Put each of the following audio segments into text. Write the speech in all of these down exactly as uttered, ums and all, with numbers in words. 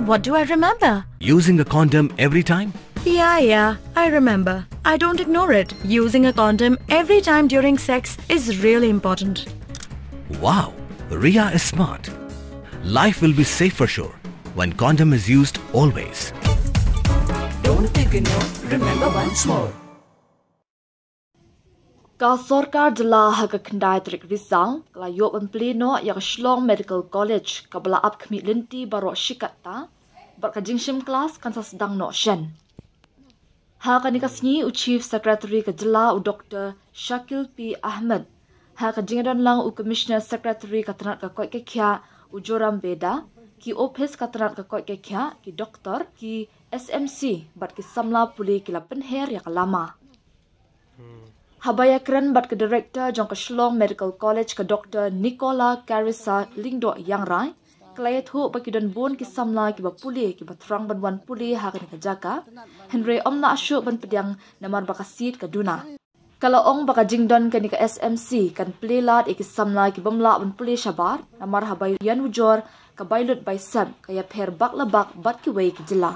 What do I remember? Using a condom every time? Yeah, yeah, I remember. I don't ignore it. Using a condom every time during sex is really important. Wow, Ria is smart. Life will be safe for sure when condom is used always. Don't ignore, remember once more. Ka sorkar jylla ha ka khyndai tarik Risaw ka la ïoh ban plie noh ïa ka Shillong Medical College kaba la ap khmih lynti baroh shi katta bad ka jingshim klas kan sa sdang noh shen. Ha kane ka sngi u Chief Secretary ka jylla u Doctor Shakil P Ahmed, ha ka jingdon lang u Commissioner Secretary ka tnat ka koit ka khiah u Joram Beda, ki ophis ka tnat ka koit ka khiah, ki doktor, ki S M C bad ki samla pule ki la pynher ïa ka lama. Haba ïakren bad ka Director jong ka Shillong Medical College ka Doctor Nicola Carissa Lyngdoh Iangrai, ka la ïathuh ba ki don bun ki samla kiba pule kiba thrang ban wan pule ha kane ka jaka, hynrei ym lah shuh ban pdiang namar ba ka seat ka duna. Ka la ong ba ka jingdon kane ka S M C kan plie lad ïa ki samla ki bym lah ban pule shabar, namar haba ïan ujor ka bai lut bai sep ka ïapher bak la bak bad kiwei ki jylla.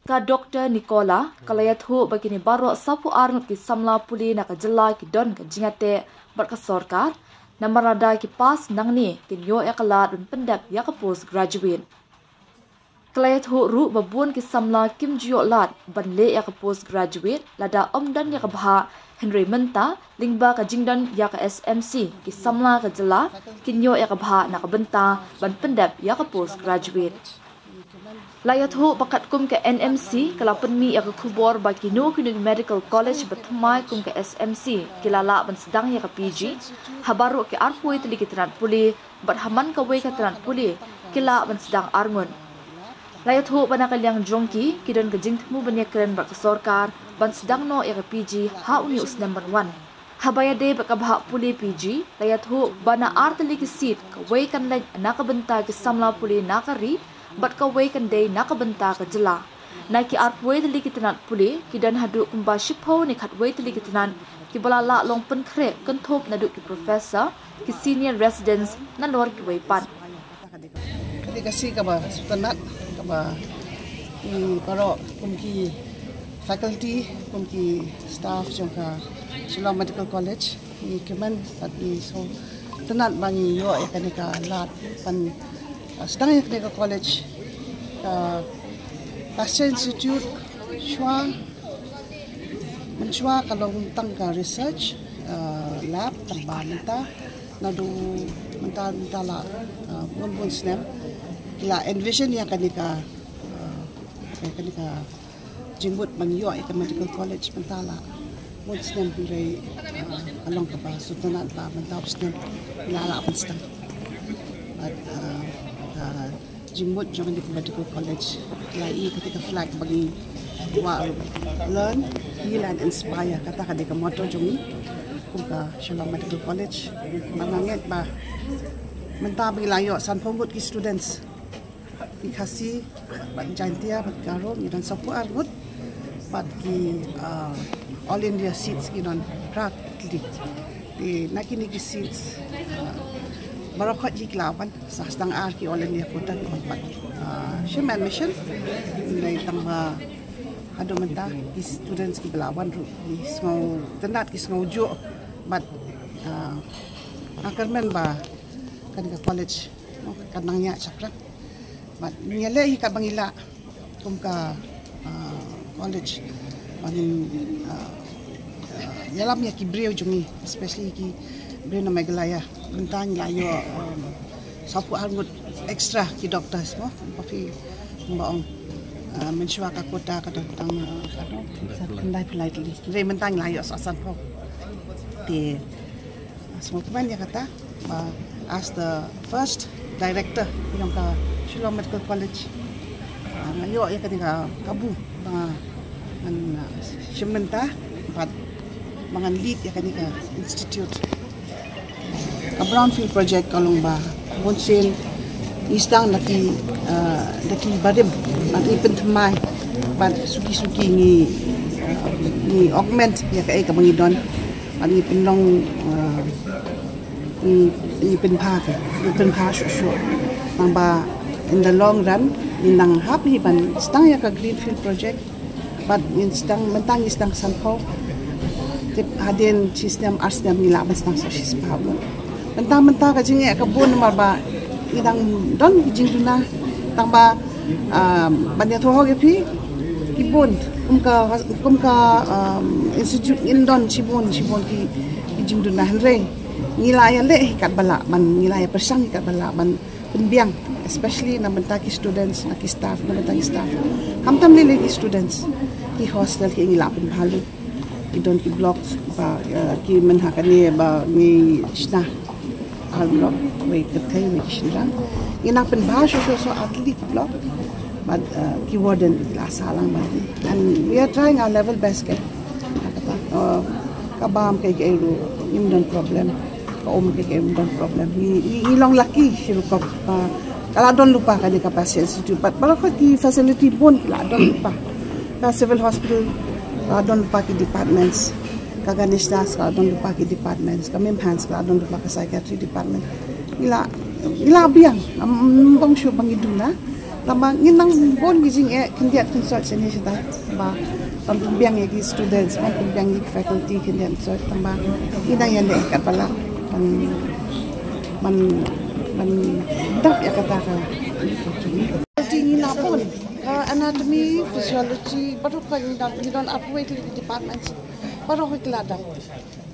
Ka Doctor Nicola ka la ïathuh ba kine baroh saphew ar ngut ki samla pule na ka jylla ki don ka jingïateh bad ka sorkar, namar lada ki pass nangne kin ïoh ïa ka lad ban pyndep ïa ka post graduate. Ka la ïathuh ruh ba bun ki samla kim ju ïoh lad ban leh ïa ka post graduate lada ym don ïa ka bhah, hynrei mynta lyngba ka jingdon ïa ka S M C ki samla ka jylla kin ïoh ïa ka bhah na ka bynta ban pyndep ïa ka post graduate. La ïathuh ba katkum ka N M C ka la pynmih ïa ka khubor ba kino kino ki medical college ba thymmai kum ka S M C ki la lah ban sdang ïa ka P G ha baroh ki arphew tylli ki tnat pule, bad ha man kawei ka tnat pule ki lah ban sdang ar ngut. La ïathuh ba na ka liang jong ki, ki don ka jingthmu ban ïakren bad ka sorkar ban sdang noh ïa ka P G ha une u snem ban wan. Haba ïadei bad ka bhah pule P G, la ïathuh ba na ar tylli ki seat, kawei kan leit na ka bynta ki samla pule na ka ri bad kawei kan dei na ka bynta ka jylla. Na ki arphew tylli ki tnat pule, ki don haduh kumba shiphew ne khatwei tylli ki tnat kiba la lah long pynkhreh kynthup naduh ki professor, ki senior residents nalor kiwei pat. Ka dei ka seat kaba sngewtynnat, kaba ngi baroh kum ki faculty, kum ki staff jong ka Shillong Medical College, ngi kmen bad ngi sngewtynnat ba ngi ïoh ïa kane ka lad ban, uh, sdang ïa kane ka college, uh, Pasteur Institute, shuwa mynshuwa ka long tang ka research, uh, lab, tang ba mynta naduh mynta, mynta la, uh, bun bun snem ki la envision ïa kane ka, uh, ïa kane ka jingmut ban ïoh ïa ka medical college, mynta la bun snem, hynrei, uh, ka long kaba sngewtynnat ba mynta u snem la lah ban sdang. Bad, uh, uh, jingmut jong kane ka medical college, la i kata ka flag ba ngi wah, learn, heal and inspire, kata ka dei ka motto jong ngi kum ka Shillong Medical College. Ba nga ngeit ba mynta ba ngi la ïoh sanphew ngut ki students, ki Khasi bad Jaintia bad Garo ngi don sanphew ar ngut, bad ki, uh, All India seats ngi don phra tylli. Te na kine ki seats, uh, baroh khoit ki la wan, sa sdang ar ki All India quota ki wan pat, uh, shim admission. Hynrei tang ba haduh mynta ki students kiba la wan ruh ki sngewtynnat, ki sngewjuh bad, uh, nga kyrmen ba kane ka college kan nang ïaid shaphrang. Bad ngi ïaleh hi katba ngi lah kum ka, uh, college ba ngin, uh, uh, ïalam ïa ki briew jong ngi, especially ki briew na Meghalaya. Mynta ngi la ïoh, um, saphew ar ngut extra ki doctors mo, kumba phi, kumba ong, uh, mynshuwa ka quota ka don tang, uh, khyndai phew lai tylli. Hynrei mynta ngi la ïoh sa sanphew. Te sngewkmen ïa kata ba as the first director jong ka Shillong Medical College, ah, nga ïoh ïa kane ka kabu ba ngan, ah, shim bynta bad ba ngan lead ïa kane ka institute. Ka brownfield project ka long ba bunsien ngi sdang da ki, ah, da ki barim, bad ngi pynthymmai, bad suki suki ngi, ah, ngi augment ïa kaei kaba ngi don. Bad ngi pynlong, uh, ngi, ngi pynbha ki, ngi pynbha shuh shuh. Tang ba In the long run, ngin nang hap hi ban sdang ïa ka Greenfield Project, bad ngin sdang, mynta ngi sdang sanphew. Te hadien shi snem ar snem ngi lah ban sdang sa shispah. Mynta, mynta ka jingeh ka bun namar ba ngi dang don ki jingduna, tang ba, um, ban ïathuh ïa phi, ki bun, kum ka, kum ka, um, institute ngin don shibun, shibun ki, ki jingduna, hynrei ngi la ïaleh hi katba lah ban, ngi la ïapyrshang hi katba lah ban pynbiang, especially na bynta ki students, na ki staff, na bynta ki staff. Khamtam lei lei ki students, ki hostel ki ngi la pynbha lut. Ki don ki blocks ba, eh, ki mynta kane ba ngi shna ar block, wei kynthei, wei ki shynrang. Ngi nang pynbha shuh shuh, shuh ar tylli ki block. Bad, eh, ki warden ki la sah lang bad. And we are trying our level best, ke. Kata, eh, ka bam kaei kaei ruh ngim don problem. Ka um kaei kaei ngim don problem. Ngi, ngi, ngi long lucky shi rukom. Ah, ka la don lypa kane ka Pasya Institute. Bad baroh ki facility bun ki la don lypa. Ka Civil Hospital ka la don lypa ki departments. Ka Ganesh Das ka la don lypa ki departments. Ka MIMHANS ka la don lypa ka psychiatry department. Ngi la, ngi la biang. Ym, ym bang shuh ba ngi duna. Tang ba ngin nang bun ki jingeh khyndiat khynsoit shane shatai. Ba ban pynbiang ïa ki students, ban pynbiang ïa ki faculty khyndiat khynsoit, tang ba ngin nang ïaleh katba lah ban, ban, ban dap ïa kata ka. Faculty ngi la bun, uh, anatomy, physiology, baroh ka ngi don, ngi don arphew wei tylli ki departments. Baroh ki la dap.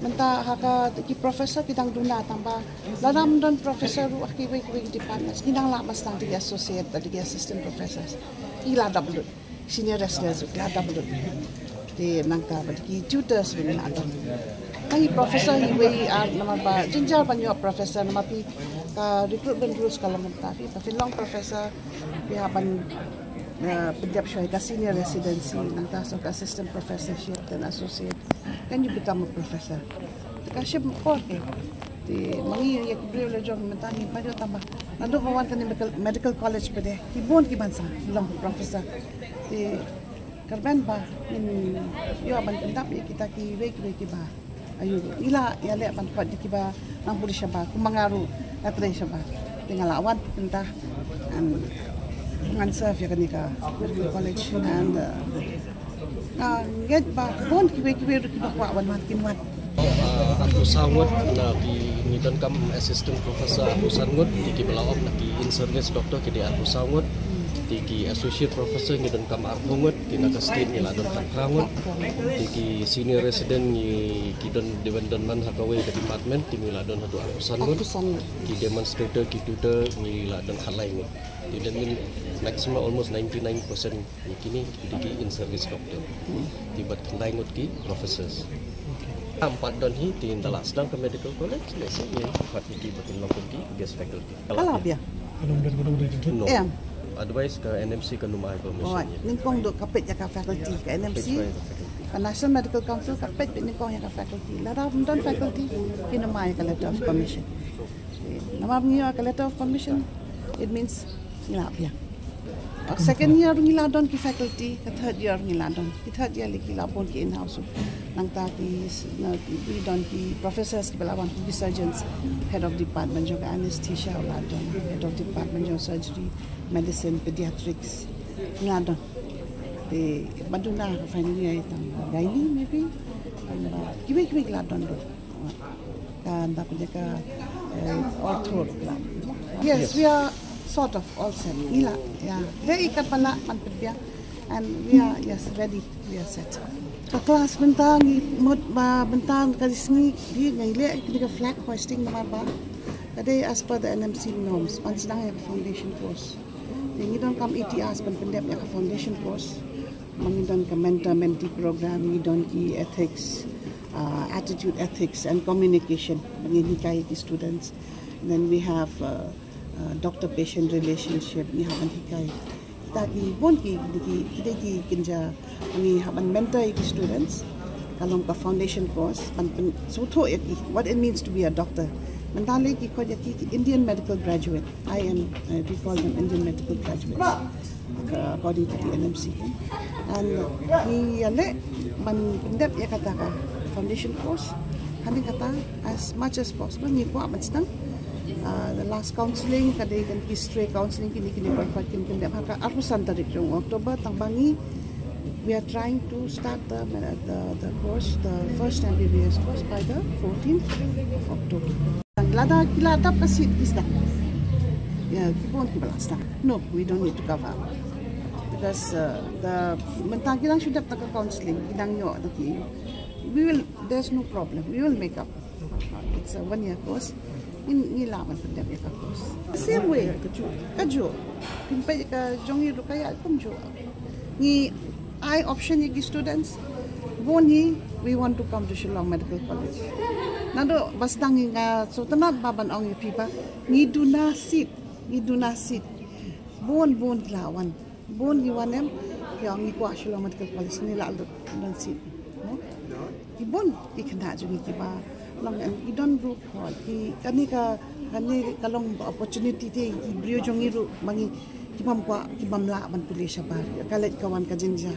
Mynta ha ka ki professor ki dang duna, tang ba lada ym don professor ruh ha kiwei kiwei ki departments, ngi nang lah ban sdang da ki associate, da ki assistant professors. Ki la dap lut. Senior residents ruh ki la dap lut. Te nangta bad ki tutors ruh ngi la dap. Nang ki professor hi wei ar namar ba jynjar ban ïoh professor namar phi ka recruitment rules ka long mynta phi, ba phin long professor phi hap ban, eh, pyndep shuwa ïa ka senior residency, nangta sa ka assistant professorship, then associate. Then you become a professor. Te ka shim por ke. Te ma ngi ïa ki briew la jong mynta ngi paidbah tang ba naduh ba wan kane medical, medical college pat de ki bun kiban sa long professor. Te kyrmen ba ngin ïoh ban pyndap ïa kita kiwei kiwei kiba aiu ruh. Ngi la ïaleh ban khot ïa kiba nang pule shabar, kum ma nga ruh nga trei shabar. Te nga la wan mynta and ngan serve ïa kane ka medical college and, uh, nga ngeit ba bun kiwei kiwei ruh kiba kwah wan wan kin wan. Uh, arphew saw ngut na ki, ngi donkam assistant professor arphew san ngut, te kiba la off na ki in service doctor ki dei arphew saw ngut, te ki associate professor ngi donkam arphew ngut, te na ka state ngi la don khatphra ngut, te ki senior resident ngi, ki don, dei ban don man ha kawei ka department, te ngi la don haduh arphew san ngut, arphew san ngut. Ki demonstrator, ki tutor ngi la don khatlai ngut. Te that mean maximum almost ninety-nine percent kine ki dei ki in service doctor. Te bad khyndai ngut ki professors. Ym pat don hi, te ynda la sdang ka medical college, lehse ngin pat hi ki ba kin long kum ki guest faculty. Ka la biang. No. Em. Otherwise ka N M C kan ym ai permission. Alright. Nyngkong duh ka peit ïa ka faculty, ka N M C. Peit ïa ka faculty. Ka National Medical Council ka peit, peit nyngkong ïa ka faculty. Lada ym don faculty kin ym ai ka letter of permission. Namar ngi ïoh ka letter of permission, it means ngi la biang. Ka second year ngi la don ki faculty, ka third year ngi la don. Ki third year lei ki la bun ki in-house. Nangta ki s-, na, ki, ki don ki professors kiba la wan, ki surgeons, head of department jong anesthesia u la don, head of department jong surgery, medicine, pediatrics. Ngi la don. Te ba duna ka final year tang gynae maybe. Tang ba kiwei kiwei ki la don don. Kan da pynjaka, eh, ortho club. Yes, we are sort of all set. Ngi la, yeah. Leh ïa katba lah ban pynbiang. And we are, yes, ready. We are set. Ka class mynta ngi mut ba mynta ka sngi ngi leh kine ka flag hoisting namar ba ka dei as per the N M C norms. Ban sdang ïa ka foundation course. Te ngi donkam eighty hours ban pyndep ïa ka foundation course. Ma ngi don ka mentor mentee program, ngi don ki ethics, uh, attitude ethics and communication. Ma ngi hikai ki students. And then we have, uh, uh, doctor patient relationship, ngi hap ban hikai. Kita ki bun ki, ki, ki, ki, ki kynja, ngi hap ban mentor ki students. Ka long ka foundation course, ban pyn-, sngewthuh ïa ki what it means to be a doctor. Mynta lei ki khot ïa ki, ki Indian medical graduate. I am, uh, we call them Indian medical graduates, uh, according to the N M C. And ngi ïaleh ban pyndep ïa kata ka foundation course. Hadien kata, as much as possible ngi kwah ban sdang. Uh, the last counselling ka dei kan ki stray counselling kine kine baroh kin kyndep ha ka arphew san tarik jong October, tang ba ngi, we are trying to start the, the, the course, the first M B B S course by the fourteenth of October. Lada ki la dap ka seat ki sdang. Ya, ki bun ki ba la sdang. No, we don't need to cover up. Because, uh, the, mynta ki dang shu dap da ka counselling, ki dang ïoh da ki. We will, there's no problem. We will make up. It's a one year course. Ngi, ngi lah ban pyndep ïa ka course. Same way. Kajuh. Pynpeit ka jong ngi ruh ka ïa kumjuh. Ngi ai option ïa ki students. Bun hi, we want to come to Shillong Medical College. Naduh ba sdang ngi, nga sngewtynnat ba ban ong ïa phi ba ngi duna seat. Ngi duna seat. Bun bun ki la wan. Bun ki wan em, ki ong ngi kwah Shillong Medical College, ngi lah lut don seat. No? Ki bun ki khynnah jong ngi kiba long em, ki don ruh, ki, kane ka, kane ka long opportunity te ki briew jong ngi ruh ba ngi, ki bym kwah, ki bym lah ban pule shabar. Ka leit ka wan ka jingjia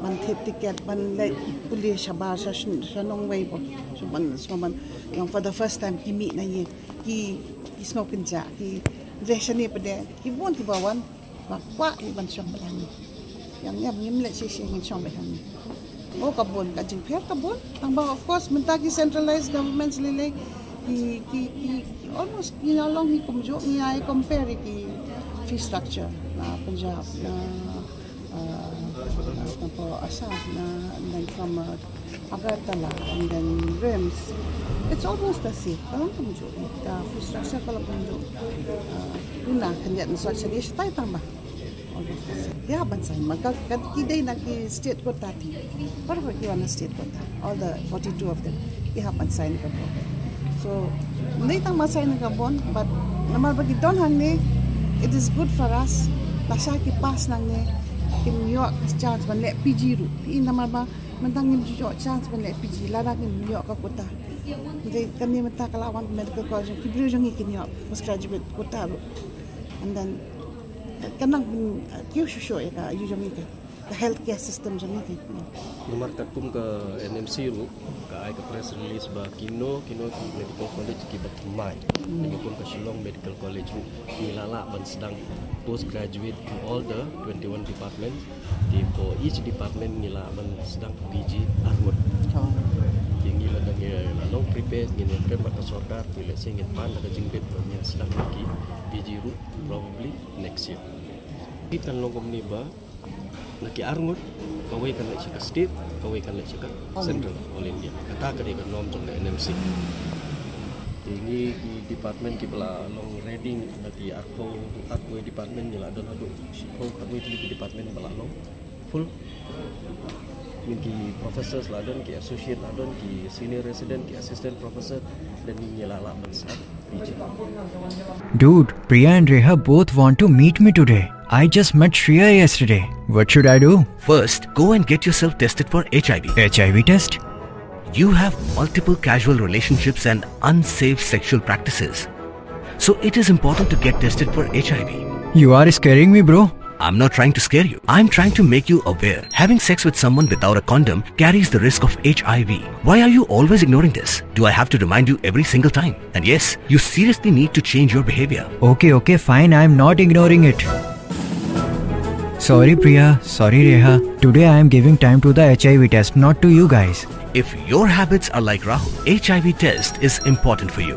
ban thied tiket, ban leit pule shabar sha, sha nongwei ba shu ban, shu ban long for the first time ki mih na ïing, ki, ki sngew kynjah, ki leh shane pat de, ki bun kiba wan. Ba kwah ngi ban shong beit hangne. Ïa ngi, ngim leh shisha, ngin shong beit hangne. Oh, ka bun, ka jingpher ka bun. Tang ba, of course, mynta ki centralized governments lei lei, ki, ki, ki, almost ngi la long hi kumjuh, ngi ïa compare ki fee structure na Punjab, na, uh, na Assam, na, and then from, uh, Agartala and then RIMS. It's almost the same. Ka long kumjuh. The fee structure ka long kumjuh. Uh, una khyndiat na shuwa shane shatai tang ba. Almost the same. Ki hap ban sign. Ma ka, ka ki dei na ki state quota te. Baroh ki wan na state quota. All the forty-two of them. Ki hap ban sign ka bond. So, ym dei tang ba sign ka bond, but namar ba ki don hangne, it is good for us. Lashai ki pass nangne, kin ïoh ka chance ban leh P G ruh. Phi namar ba mynta ngim ju ïoh chance ban leh P G, lada ngim ïoh ka quota. Hynrei kane mynta ka la wan medical college, ki briew jong ngi kin ïoh postgraduate quota ruh. And then ka, ka nang pyn, uh, kiew shuh shuh ïa ka, ïa jong ngi ka, ka healthcare system jong ngi ka. Namar katkum ka N M C ruh ka ai ka press release ba kino kino ki medical college kiba thymmai. Ngi kum ka Shillong Medical College ruh ngi la lah ban sdang postgraduate in all the twenty-one departments. Te for each department ngi lah ban sdang P G arngut. Te ngi mynta ngi la long prepare, ngi ïatrei bad ka sorkar, te lehse ngin pan da ka jingbit ba ngin sdang ki P G ruh probably next year. Ki kan long kumne ba na ki arngut, kawei kan leit sha ka state, kawei kan leit sha ka central, all India. Kata ka dei ka norm jong ka N M C. Te ngi ki department kiba la long ready, na ki arphew, arphew department ngi la don haduh shiphew, khatwei tylli ki department ba la long full. Ngi ki professors la don, ki associate la don, ki senior resident, ki assistant professor, dan ngi la lah ban sdang P G. Dude, Priya and Reha both want to meet me today. I just met Shreya yesterday. What should I do? First, go and get yourself tested for H I V. H I V test? You have multiple casual relationships and unsafe sexual practices. So it is important to get tested for H I V. You are scaring me, bro. I'm not trying to scare you. I'm trying to make you aware. Having sex with someone without a condom carries the risk of H I V. Why are you always ignoring this? Do I have to remind you every single time? And yes, you seriously need to change your behavior. Okay, okay, fine. I'm not ignoring it. Sorry, Priya. Sorry, Reha. Today I am giving time to the H I V test, not to you guys. If your habits are like Rahul, H I V test is important for you.